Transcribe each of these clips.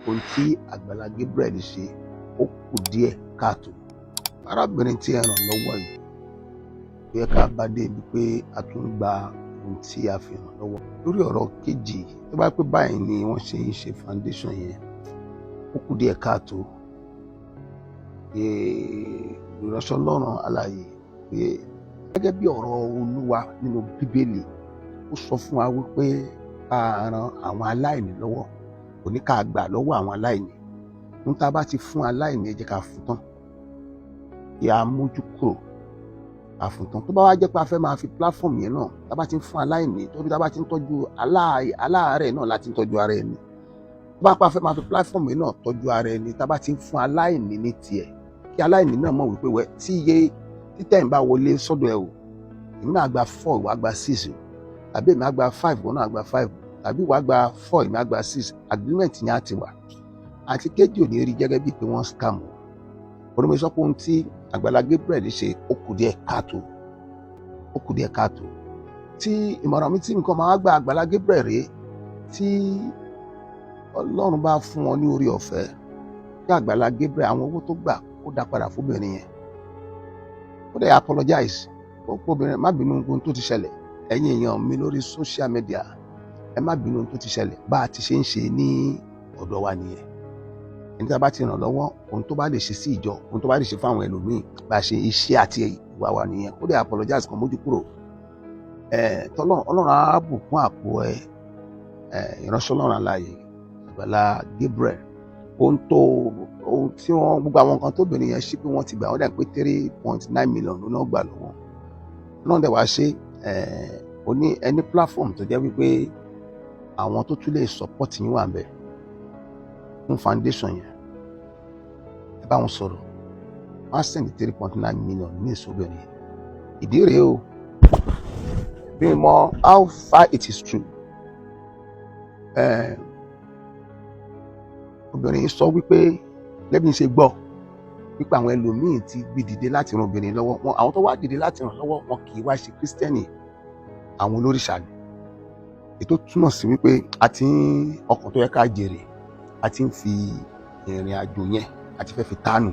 Ohun tí Àgbàlá Gabriel ṣe, ó kù díẹ̀ káàtó. Arábìnrin tí ẹ ràn lọ́wọ́ yìí, ó yẹ ká bá dé ibi pé a tún gba ohun tí a fi ràn lọ́wọ́. Lórí ọ̀rọ̀ kejì, tó bá pẹ́ báyìí ni wọ́n ṣe ń ṣe foundation yẹn, ó kù díẹ̀ káàtó. Ìránṣẹ́ Ọlọ́run alààyè pé gẹ́gẹ́ bí ọ̀rọ̀ Olúwa nínú Bíbélì, ó sọ fún wa wípé ká ran àwọn aláìní lọ́wọ́, kò ní ká gbà lọ́wọ́ àwọn aláìní. Ohun tá a bá ti fún aláìní, ẹ jẹ́ ká fún tán, kí a mójú kúrò, ká fún tán. Tó bá wá jẹ́ pé a fẹ́ máa fi platform yẹn náà, tá a bá ti ń fún aláìní, torí tá a bá ti ń tọ́jú aláàárẹ̀ náà láti ń tọ́jú ara ẹni, tó bá pa fẹ́ máa fi platform yẹn náà tọ́jú ara ẹni, tá a bá ti ń fún aláìní ní tiẹ̀, kí aláìní náà mọ̀ wípé wẹ́ tí iye títẹ̀ ń bá wọlé sọ́dọ̀ ẹ o, èmi náà gba 4, ìwà gba 6 o, tàbí èmi á gba 5, ìwọ náà gba 5, tàbí ìwà gba 4, èmi á gba 6. Agreement yẹn á ti wà, àti kéjì ò ní rí gẹ́gẹ́ bíi pé wọ́n scam o. Onímọ̀ sọ pé ohun tí Àgbàlá Gabriel ṣe, ó kù díẹ̀ káàtó, ó kù díẹ̀ káàtó. Tí ìmọ̀ràn mi tí nǹkan máa gba Àgbàlá Gabriel rèé, tí Ọlọ́run bá fún wọn ní orí ọ̀fẹ́, kí Àgbàlá Gabriel, àwọn owó tó gbà, kó dá padà fóbìnrin yẹn, ó dẹ̀ apologize, ó kó obìnrin má bínú ohun tó ti ṣẹlẹ̀. Ẹ̀yin èèyàn mi lórí social media, ẹ má bínú ohun tó ti ṣẹlẹ̀. Bá a ti ṣe ń ṣe ní ọ̀dọ̀ wa nìyẹn. Ẹni tí a bá ti ràn lọ́wọ́, ohun tó bá lè ṣe sí ìjọ, ohun tó bá lè ṣe fáwọn ẹlòmíì, bá a ṣe iṣẹ́ àti ìwà wa nìyẹn. Ó dẹ̀ apologize, kan mójú kúrò. Ẹ tọ́lọ́run, Ọlọ́run á bùkún àpò ẹ. Ẹ ìránṣẹ́ Ọlọ́run alààyè Àgbàlá Gabriel, ohun tí wọ́n, gbogbo àwọn nǹkan tóbìnrin yẹn ṣí pé wọ́n ti gbà, wọ́n dẹ̀ pé 3.9 million ló náà gbà lọ́wọ́ náà. Dẹ̀ wá ṣe ẹ̀ oní ẹni platform tó jẹ́ wípé àwọn tó tún lè support yín wà ń bẹ̀ fún foundation yẹn. Ẹ bá wọn sọ̀rọ̀, wọ́n á send 3.9 million ní ìsọ̀bìnrin yẹn. Ìdí rèé o, bí mo how far it is true, obìnrin yìí sọ wípé lẹ́bí ṣe gbọ́ wípé àwọn ẹlòmíín ti gbé dìde láti ran obìnrin lọ́wọ́ wọn. Àwọn tó wá dìde láti ràn lọ́wọ́, wọn kì í wá ṣe Kírísítẹ́nì, àwọn olórìṣà ni. Ètò túmọ̀ sí wípé a ti ń ọkàn tó yẹ ká jèrè, a ti ń fi ìrìn àjò yẹn, a ti fẹ́ fi tánu,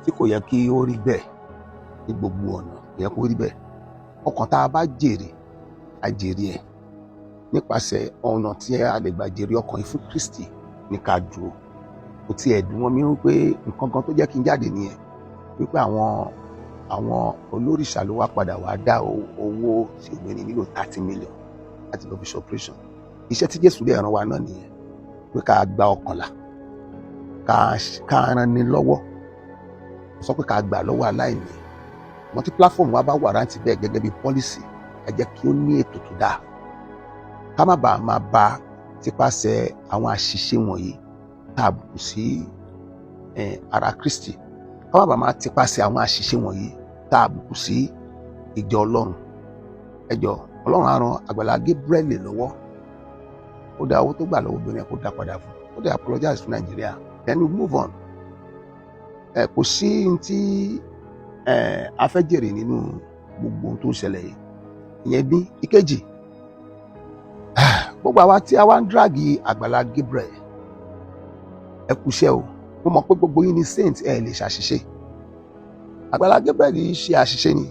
tí kò yẹ kí ó rí bẹ́ẹ̀. Ní gbogbo ọ̀nà, kò yẹ kó rí bẹ́ẹ̀. Ọkàn tá a bá jèrè, a jèrè ẹ̀ nípasẹ̀ ọ̀nà tí a lè gbà jèrè ọkàn yìí fún Kristi ní ká dúró. Kò tiẹ̀ dùn wọ́n mi wípé nǹkan kan tó jẹ́ kí n jáde nìyẹn, wípé àwọn olórìṣà ló wá padà wá dá owó tí obìnrin nílò, 30 million, láti lọ fi ṣe operation. Iṣẹ́ tí Jésù lè ràn wá náà nìyẹn, pé ká gba ọkàn là, ká ran ni lọ́wọ́. Sọ pé ká gbà lọ́wọ́ aláìní mọ. Tí platform wa bá wà rántí bẹ́ẹ̀ gẹ́gẹ́ bí policy, ẹ jẹ́ kí ó ní ètò tó dáa, ká má bàa máa ba tipasẹ̀ àwọn àṣìṣe wọ̀nyí tá a bùkù sí ara Kristi, ká má bàa máa tipasẹ̀ àwọn àṣìṣe wọ̀nyí tá a bùkù sí ìjọ Ọlọ́run. Ẹ jọ̀ọ́, Ọlọ́run á ran Àgbàlá Gabriel lọ́wọ́. Ó dá owó tó gbà lọ́wọ́ obìnrin, kó dá padà fún, ó dẹ̀ apologize fún Nàìjíríà, then we move on. Ẹ kò sí tí ẹ a fẹ́ jèrè nínú gbogbo ohun tó ń ṣẹlẹ̀ yìí. Ìyẹn bí ìkejì. Gbogbo àwa tí a wá ń drag Àgbàlá Gabriel, ẹ kúṣẹ́ o. Mo mọ̀ pé gbogbo yín ni saint, ẹ lè ṣàṣìṣe. Àgbàlá Gabriel yìí ṣe àṣìṣe ni,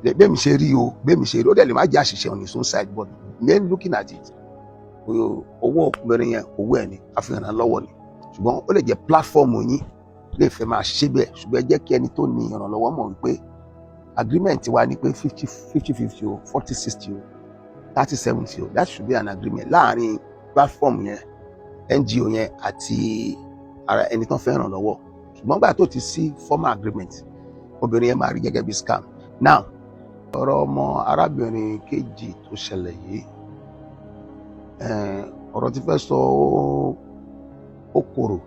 bẹ́ẹ̀ mi ṣe rí o, bẹ́ẹ̀ mi ṣe rí. Ó dẹ̀ lè má jẹ́ àṣìṣe on his own side, but men looking at it, owó ọkùnrin yẹn, owó ẹ̀ ni, àfihàn lọ́wọ́ ni. Ṣùgbọ́n ó lè jẹ́ platform yín lè fẹ́ máa ṣe bẹ́ẹ̀, ṣùgbọ́n ẹ jẹ́ kí ẹni tó ní ìrànlọ́wọ́ mọ̀ wípé agreement wa ni pé 50 50 50 o, 40 60 o, 30 70 o. That should be an agreement láàrin platform yẹn, NGO yẹn, àti ara ẹni tó fẹ́ ràn lọ́wọ́. Ṣùgbọ́n gbà tó ti sí formal agreement, obìnrin yẹn máa rí gẹ́gẹ́ bí scam. Now, ọ̀rọ̀ ọmọ arábìnrin kejì tó ṣẹlẹ̀ yìí, ọ̀rọ̀ tí fẹ́ sọ, ó korò,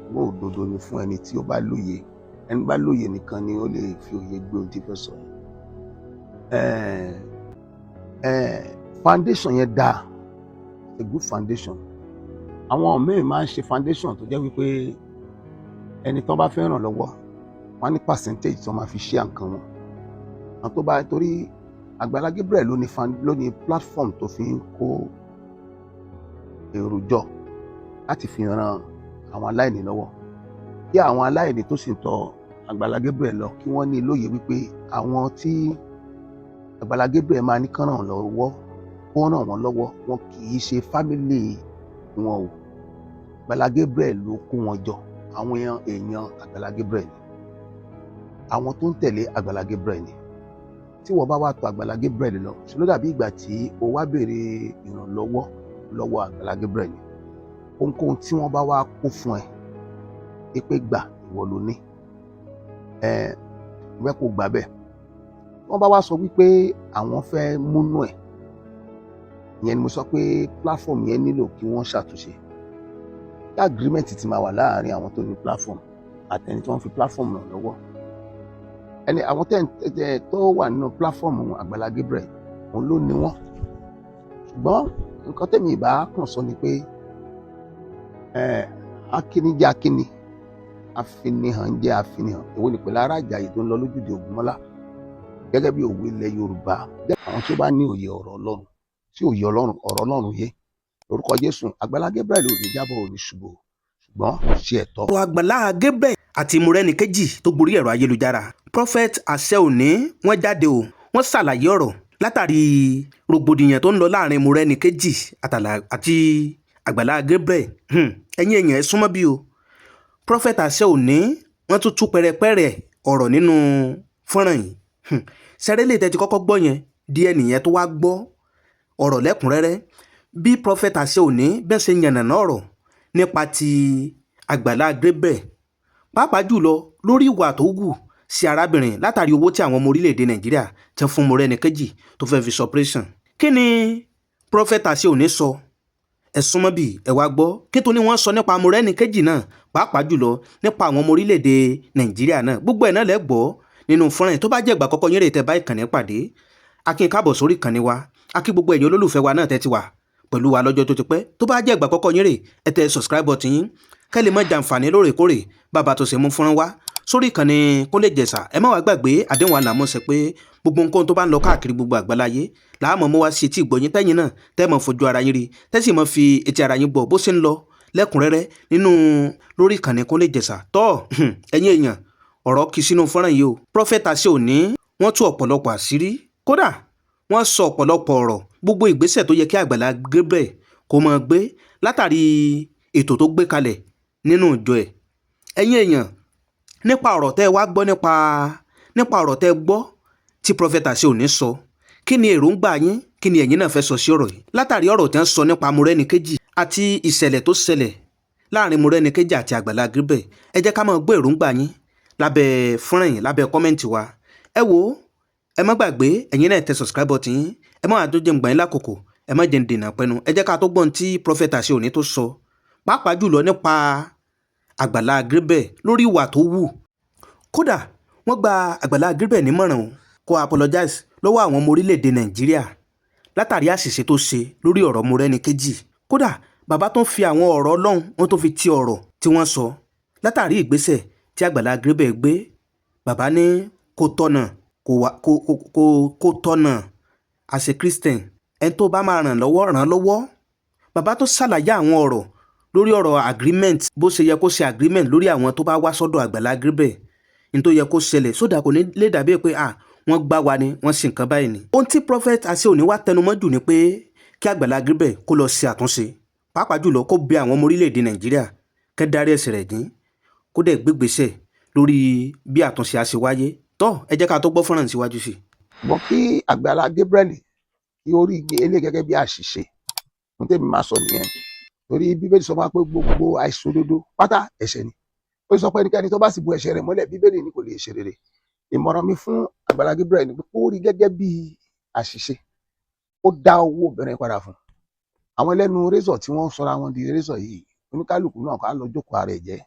ṣùgbọ́n òdodo ni fún ẹni tí ó bá lóye. Ẹni bá lóye nìkan ni ó lè fi òye gbé ohun tí fẹ́ sọ yìí. Foundation yẹn dáa, a good foundation. Àwọn míì máa ń ṣe foundation tó jẹ́ wípé ẹni tó bá fẹ́ ràn lọ́wọ́, wọ́n á ní percentage tí wọ́n máa fi share nǹkan wọn. Àwọn tó bá torí Àgbàlá Gabriel ló ní platform tó fi ń kó èrò jọ láti fi ran àwọn aláìní lọ́wọ́. Kí àwọn aláìní tó sì ń tọ Àgbàlá Gabriel lọ, kí wọ́n ní lóye wípé àwọn tí Àgbàlá Gabriel máa ní kán ràn lọ́wọ́, kó ràn wọ́n lọ́wọ́, wọn kì í ṣe family wọn o. Àgbàlá Gabriel ló kó wọn jọ. Àwọn èèyàn Àgbàlá Gabriel ni, àwọn tó ń tẹ̀lé Àgbàlá Gabriel ni. Tí wọ́n bá wá tọ̀ Àgbàlá Gabriel lọ, ṣe ló dàbí ìgbà tí o wá béèrè ìrànlọ́wọ́ lọ́wọ́ Àgbàlá Gabriel ni. Ohunkóhun tí wọ́n bá wá kó fún ẹ pé gbà, ìwọ ló ní ẹ wẹ́, kó gbà bẹ́ẹ̀. Wọ́n bá wá sọ wípé àwọn fẹ́ múnú ẹ̀, ìyẹn ni mo sọ pé platform yẹn nílò kí wọ́n ṣàtúnṣe, kí agreement ti máa wà láàárín àwọn tó ní platform àtẹni tí wọ́n fi platform ràn lọ́wọ́. Ẹni àwọn tẹ́ tó wà nínú platform Àgbàlá Gabriel, òun ló ní wọ́n. Ṣùgbọ́n nǹkan tẹ̀mí ìbá kàn sọ ni pé akíní jẹ́ akíní, afinihàn jẹ́ afinihàn. Èwo ni pẹ̀lú ara Àjàyí tó ń lọ lójúde Ògúnmọ́lá? Gẹ́gẹ́ bí òwe ilẹ̀ Yorùbá, àwọn tí ó bá ní òye ọ̀rọ̀ Ọlọ́run, tí òye Ọlọ́run, ọ̀rọ̀ Ọlọ́run yé, lórúkọ Jésù, Àgbàlá Gabriel ò ní jábọ̀, ò ní ṣubú, ṣùgbọ́n ṣe ẹ̀tọ́. Ọ̀rọ̀ Àgbàlá Gabriel àti Mọ́rẹ́níkejì tó gborí ẹ̀rọ ayélujára, Prophet Àṣẹ Òní, wọ́n jáde o, wọ́n ṣàlàyé ọ̀rọ̀ látàrí rògbòdìyàn tó ń lọ láàrin Mọ́rẹ́níkejì àti Àgbàlá Gabriel. Ẹ̀yin èèyàn, ẹ súnmọ́ bí o. Prophet Àṣẹ Òní, wọ́n tún tú pẹrẹpẹrẹ ọ̀rọ̀ nínú fọ́nrán yìí. Sẹ́rẹ́lẹ̀ tẹ́ ti kọ́kọ́ gbọ́ yẹn díẹ̀ nìyẹn, tó wá gbọ́ ọ̀rọ̀ lẹ́kùnrẹ́rẹ́ bí Prophet Àṣẹ Òní bẹ́ẹ̀ ṣe yànnàná ọ̀rọ̀ nípa ti Àgbàlá Gabriel, pàápàá jùlọ lórí ìwà tó wù sí arábìnrin látàrí owó tí àwọn ọmọ orílẹ̀-èdè Nàìjíríà ti fún Mọ́rẹ́níkejì tó fẹ́ fi operation. Kí ni Prophet Àṣẹ Òní sọ? Ẹ súnmọ́ bí, ẹ wá gbọ́ kí tó ní wọ́n sọ nípa Mọ́rẹ́níkejì náà, pàápàá jùlọ nípa àwọn ọmọ orílẹ̀-èdè Nàìjíríà náà. Gbogbo ẹ̀ náà lẹ́ gbọ́ nínú fọ́nrán yìí. Tó bá jẹ́ ìgbà àkọ́kọ́ yín rèé tẹ́ bá ìkànnì pàdé, a kí n káàbọ̀ sórí ìkànnì wa. A kí gbogbo ẹ̀yin olólùfẹ́ wa náà tẹ́ ti wà pẹ̀lú wa lọ́jọ́ tó ti pẹ́. Tó bá jẹ́ ìgbà àkọ́kọ́ yín rèé, ẹ tẹ subscribe button yín, kẹ́ lè má jàǹfààní lóòrèkóòrè bàbá tó ṣe mú fọ́nrán wá sórí ìkànnì Kúnlé Ìjẹ̀ṣà. Ẹ má wàá gbàgbé àdéhùn àlàmọ́sẹ̀ pé gbogbo nǹkan tó bá ń lọ káàkiri gbogbo àgbáláyé làá mọ̀ mú wá sí etí ìgbọ̀nyín, tẹ́yìn náà tẹ́ mọ̀ fojú ara yín rí, tẹ́ sì mọ̀ fi etí ara yín gbọ́ bó ṣe ń lọ lẹ́kùnrẹ́rẹ́ nínú lórí ìkànnì Kúnlé Ìjẹ̀ṣà. Tọ́ ẹ̀yin èèyàn, ọ̀rọ̀ kì í sínú fọ́nrán yìí o. Prophet Àṣẹ Òní, wọ́n tú ọ̀pọ̀lọpọ̀ àṣírí, kódà wọ́n sọ ọ̀pọ̀lọpọ̀ ọ̀rọ̀, gbogbo ìgbésẹ̀ tó yẹ kí Àgbàlá Gabriel kó máa gbé látàrí ètò tó gbé kalẹ̀ nínú ìjọ ẹ̀. Ẹ̀yin èèyàn, nípa ọ̀rọ̀ tẹ́ ẹ wá gbọ́, nípa ọ̀rọ̀ tẹ́ ẹ gbọ́ tí Prophet Àṣẹ Òní sọ, kí ni èròǹgbà yín? Kí ni ẹ̀yin náà fẹ́ sọ sí ọ̀rọ̀ yìí látàrí ọ̀rọ̀ tí wọ́n sọ nípa Mọ́rẹ́níkejì àti ìṣẹ̀lẹ̀ tó ṣẹlẹ̀ láàrin Mọ́rẹ́níkejì àti Àgbàlá Gabriel? Ẹ jẹ́ ká máa gbọ́ èròǹgbà yín lábẹ́ fọ́nrán yìí, lábẹ́ comment wa. Ẹ wo, ẹ má gbàgbé, ẹ̀yin náà tẹ subscribe button yín. Ẹ má wàá tó jẹ́ gbà yín lákòókò, ẹ má jẹ́ ń dènà pẹ́nu. Ẹ jẹ́ ká tó gbọ́n tí Prophet Àṣẹ Òní tó sọ, pàápàá jùlọ nípa Àgbàlá Gabriel lórí ìwà tó wù. Kódà wọ́n gba Àgbàlá Gabriel nímọ̀ràn o, kó apologize lọ́wọ́ àwọn ọmọ orílẹ̀-èdè Nàìjíríà látàrí àṣìṣe tó ṣe lórí ọ̀rọ̀ Mọ́rẹ́níkejì. Kódà bàbá tó ń fi àwọn ọ̀rọ̀ Ọlọ́run, wọ́n tó fi ti ọ̀rọ̀ tí wọ́n sọ látàrí ìgbésẹ̀ tí Àgbàlá Gabriel gbé. Bàbá ní kò tọ̀nà, kò wá kò kò kò kò tọ̀nà. As a Christian, ẹni tó bá máa ràn lọ́wọ́, ràn lọ́wọ́. Bàbá tó ṣàlàyé àwọn ọ̀rọ̀ lórí ọ̀rọ̀ agreement, bó ṣe yẹ kó ṣe agreement lórí àwọn tó bá wá sọ́dọ̀ Àgbàlá Gabriel, ní tó yẹ kó ṣẹlẹ̀ sódà kò ní lè dàbí pé ah, wọ́n gbá wa ni, wọ́n ṣe nǹkan báyìí ni. Ohun tí Prophet Àṣẹ Òní wá tẹnumọ́ jù ni pé kí Àgbàlá Gabriel kó lọ ṣe àtúnṣe, pàápàá jùlọ kó bẹ àwọn ọmọ orílẹ̀-èdè Nàìjíríà kẹ́ dárí ẹ̀ṣẹ̀ rẹ̀ jìn, kó dẹ̀ gbégbèsè lórí bí àtúnṣe á ṣe wáyé. Tọ́ ẹ jẹ́ ká tó gbọ́ fọ́nrán síwájú sí i. Ṣùgbọ́n kí Àgbàlá Gabriel kí ó rí eléyìí gẹ́gẹ́ bí àṣìṣe, ohun tẹ́mi máa sọ nìyẹn, torí Bíbélì sọ fún wa pé gbogbo àìṣòdodo pátá ẹ̀ṣẹ̀ ni. Ó sọ pé ẹnikẹ́ni tó bá sì bu ẹ̀ṣẹ̀ rẹ̀ mọ́lẹ̀, Bíbélì ní kò lè ṣe rere. Ìmọ̀ràn mi fún Àgbàlá Gabriel ni pé kó rí gẹ́gẹ́ bí àṣìṣe, ó dá owó obìnrin padà fún àwọn ẹlẹ́nu rézọ̀ tí wọ́n sọra wọn di rézọ̀ yìí. Oníkálukú náà ká lọ jókòó ara ẹ̀ jẹ́,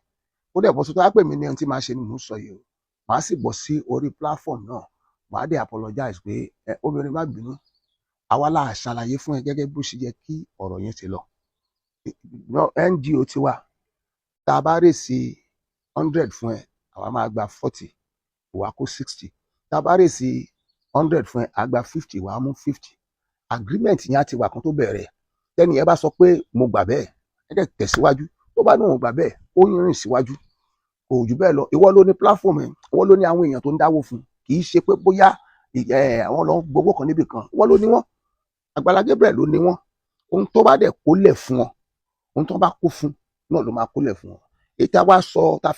ó dẹ̀ bọ́ sọ́tọ́ á pè mí ní ohun tí màá ṣe ni mò ń sọ yìí o. Màá sì bọ́ sí orí platform náà, màá dẹ̀ apologize pé ẹ obìnrin, má bínú, àwa la ṣàlàyé fún ẹ gẹ́gẹ́ bó ṣe yẹ kí ọ̀rọ̀ yẹn ṣe lọ. NGO tiwa, tá a bá raise 100 fún ẹ, àwa máa gba 40, wàá kó 60. Tá a bá raise 100 fún ẹ, àá gba 50, wàá mú 50. Agreement yẹn á ti wà kan tó bẹ̀rẹ̀. Tẹ́ni yẹn bá sọ pé mo gbà bẹ́ẹ̀, ẹ dẹ̀ tẹ̀síwájú. Tó bá ní òun gbà bẹ́ẹ̀, Ó ń rìn síwájú, kò jù bẹ́ẹ̀ lọ. Ìwọ ló ní platform ẹ̀, ìwọ ló ní àwọn èèyàn tó ń dáwó fún. Kì í ṣe pé bóyá àwọn lọ ń gbowó kan níbì kan. Ìwọ ló ní wọ́n, Àgbàlá Gabriel ló ní wọ́n. Ohun tó bá dẹ̀ kólẹ̀ fún ọ, ohun tó bá kó fún náà ló máa kólẹ̀ fún ọ. Èyí tá a wá sọ, tá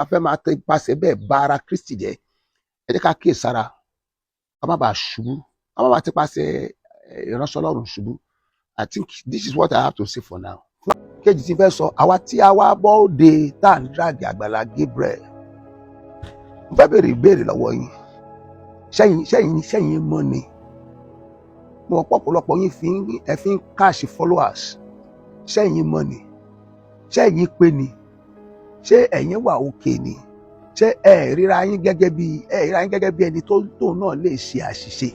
a fẹ́ máa tẹ pàṣẹ bẹ́ẹ̀ bá ara Kristi jẹ́, ẹ jẹ́ ká kíyè sára, ká má bàa ṣubú, ká má bàa ti pàṣẹ ìránṣẹ́ Ọlọ́run ṣubú. I think this is what I have to say for now. Kejì tí n fẹ́ sọ, àwa tí a wá bọ́ọ̀dé tá à ń drag Àgbàlá Gabriel, mo fẹ́ béèrè ìbéèrè lọ́wọ́ yín. Ṣẹ́yìn mọ́ ni mo mọ̀ pé ọ̀pọ̀lọpọ̀ yín fi ń ẹ fi ń cash followers. Ṣẹ́yìn mọ́ ni? Ṣẹ́yìn pé ni? Ṣé ẹ̀yin wà òkè ni? Ṣé ẹ ríra yín gẹ́gẹ́ bí ẹni tó tóun náà lè ṣe àṣìṣe?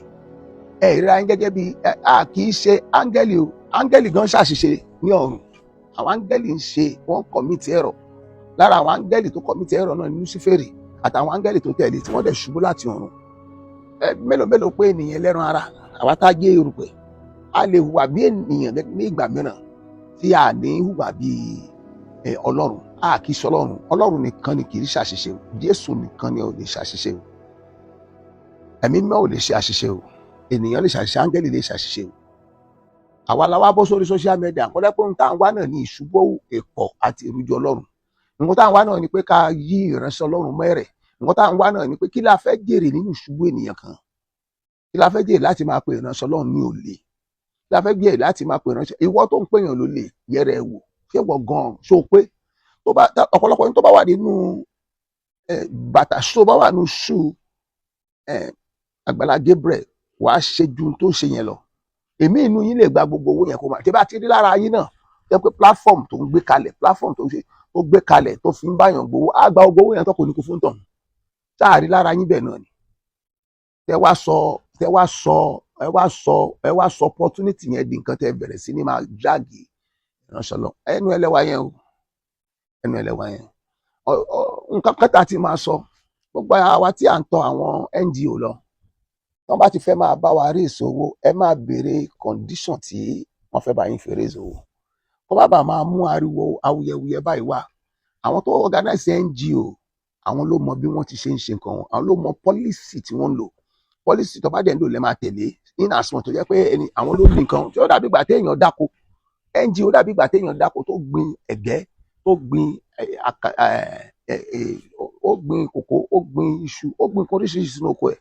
Ẹ ríra yín gẹ́gẹ́ bí ẹ a kì í ṣe áńgẹ́lì o. Áńgẹ́lì gan ṣàṣìṣe ní ọ̀run. Àwọn áńgẹ́lì ń ṣe, wọ́n commit error. Lára àwọn áńgẹ́lì tó commit error náà ní Lúsífèrè àtàwọn áńgẹ́lì tó tẹ̀lé, tí wọ́n dẹ̀ ṣubú láti ọ̀run. Ẹ mélòó mélòó pé ènìyàn ẹlẹ́ran ara, àwa tá a jẹ́ erùpẹ̀, a lè hùwà bí ènìyàn ní ìgbà mìíràn tí a ní hùwà bí Ọlọ́run. A kì í ṣe Ọlọ́run. Ọlọ́run nìkan ni kì í ṣàṣìṣe o. Jésù nìkan ni ò lè ṣàṣìṣe o. Ẹ̀mí mímọ́ ò lè ṣe àṣìṣe o. Ènìyàn lè ṣàṣìṣe, áńgẹ́lì lè ṣàṣìṣe o. Àwa la wá bọ́ sórí social media kọ́lẹ́ pé ohun tá à ń wá náà ní ìṣubú ẹ̀kọ́ àti ìrújọ Ọlọ́run. Nǹkan tá à ń wá náà ni pé ká yí ìránṣẹ́ Ọlọ́run mẹ́rẹ̀. Nǹkan tá à ń wá náà ni pé kí la fẹ́ jèrè nínú ìṣubú ènìyàn kan? Kí la fẹ́ jèrè láti máa pe ìránṣẹ́ Ọlọ́run ní olè? Kí la fẹ́ jèrè láti máa pe ìránṣẹ́? Ìwọ tó ń pèèyàn lólè, yẹrẹ ẹ wò. Ṣé wọ gan ṣó pé tó bá ọ̀pọ̀lọpọ̀ ní tó bá wà nínú bàtà, ṣó bá wà nínú ṣú Àgbàlá Gabriel, wàá ṣe ju tó ṣe yẹn lọ. Èmi inú yín lè gba gbogbo owó yẹn kó máa tí bá ti rí lára yín náà jẹ́ pé platform tó ń gbé kalẹ̀, platform tó ń ṣe, tó gbé kalẹ̀, tó fi ń báyàn gbowó, á gba gbogbo owó yẹn tó kò ní kó fún tọ̀hún. Sáàrí lára yín bẹ́ẹ̀ náà ni tẹ wá sọ ẹ wá sọ opportunity yẹn di nǹkan tẹ bẹ̀rẹ̀ sí ní máa drag ìránṣẹ́ lọ. Ẹnu ẹlẹ́wà yẹn o, ẹnu ẹlẹ́wà yẹn. Nǹkan kẹta tí máa sọ, gbogbo àwa tí à ń tọ àwọn NGO lọ, wọ́n bá ti fẹ́ máa bá wa raise owó, ẹ máa béèrè condition tí wọ́n fẹ́ bá yín fi raise owó, kó má bàa máa mú ariwo awuyewuye báyìí wá. Àwọn tó organize NGO, àwọn ló mọ bí wọ́n ti ṣe ń ṣe nǹkan wọn. Àwọn ló mọ policy tí wọ́n ń lò. Policy tó bá dẹ̀ ń lò lẹ́ máa tẹ̀lé, in as much tó jẹ́ pé ẹni àwọn ló ní nǹkan tí ó dàbí ìgbà téèyàn dáko. NGO dàbí ìgbà téèyàn dáko, tó gbin ẹ̀gẹ́, tó gbin ó gbin kòkó, ó gbin iṣu, ó gbin nǹkan oríṣiríṣi sínú oko ẹ̀.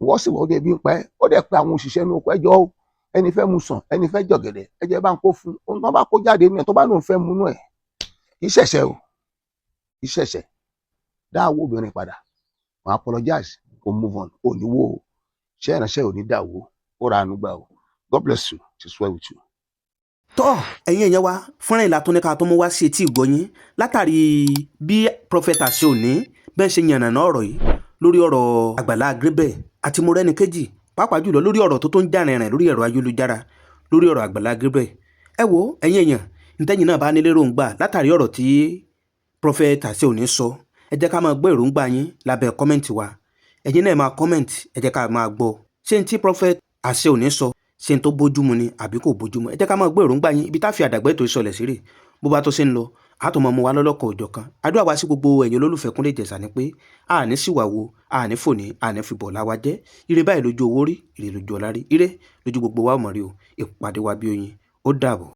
Ìwọ sì wọ́n ebi ń pa ẹ́, ó dẹ̀ pé àwọn òṣìṣẹ́ inú oko, ẹ jọ̀ọ́, ẹni fẹ́ mu sàn, ẹni fẹ́ jọ̀gẹ̀dẹ̀, ẹ jẹ́ bá ń kó fún ohun tó bá kó jáde nínú ẹ̀. Tó bá lóun fẹ́ mu nú ẹ̀, kì í ṣẹ̀ṣẹ̀ o, kì í ṣẹ̀ṣẹ̀. Dá owó obìnrin padà, wọn apologize, kò move on. Ò ní wó o, ṣé ìránṣẹ́ ò ní dà wó ó ra àánú gbà o. God bless you. It is well with you. Tọ́ ẹ̀yin èèyàn wa, fúnra ìlà tó ní ká tó mú wá sí etí ìgbọ́yín látàrí bí Prophet Àṣẹ Òní bẹ́ẹ̀ ṣe yànnàná ọ̀rọ̀ yìí lórí ọ̀rọ̀ Àgbàlá Gabriel àti Mọ́rẹ́níkejì, pàápàá jùlọ lórí ọ̀rọ̀ tó ń jà rìnrìn lórí ẹ̀rọ ayélujára lórí ọ̀rọ̀ Àgbàlá Gabriel. Ẹ wo, ẹ̀yin èèyàn, ntẹ́yìn náà bá ní lérògbà látàrí ọ̀rọ̀ tí Prophet Àṣẹ Òní sọ, ẹ jẹ́ ká máa gbọ́ èròǹgbà yín lábẹ́ comment wa. Ẹ̀yin náà máa comment, ẹ jẹ́ ká máa gbọ́. Ṣé n tí Prophet Àṣẹ Òní sọ, ṣé n tó bójúmu ni àbí kò bójúmu? Ẹ jẹ́ ká máa gbọ́ èròǹgbà yín. Ibi tá a fi àdàgbẹ́ ètò ìsọlẹ̀ sí rè. Bó bá tó ṣe ń lọ, a tó máa mú wa lọ́lọ́kan òjọ̀kan. Àdúrà wa sí gbogbo ẹ̀yin olólùfẹ́ Kúnlé Ìjẹ̀ṣà ni pé a ní ṣìwà wo, a ní fòní, a ní fìbọ̀ láwa jẹ́. Ire báyìí lójú owó rí, ire lójú ọlá rí, ire lójú gbogbo wa ò mọ̀ rí o. Ìpàdé wa bí oyin. Ó dàbọ̀.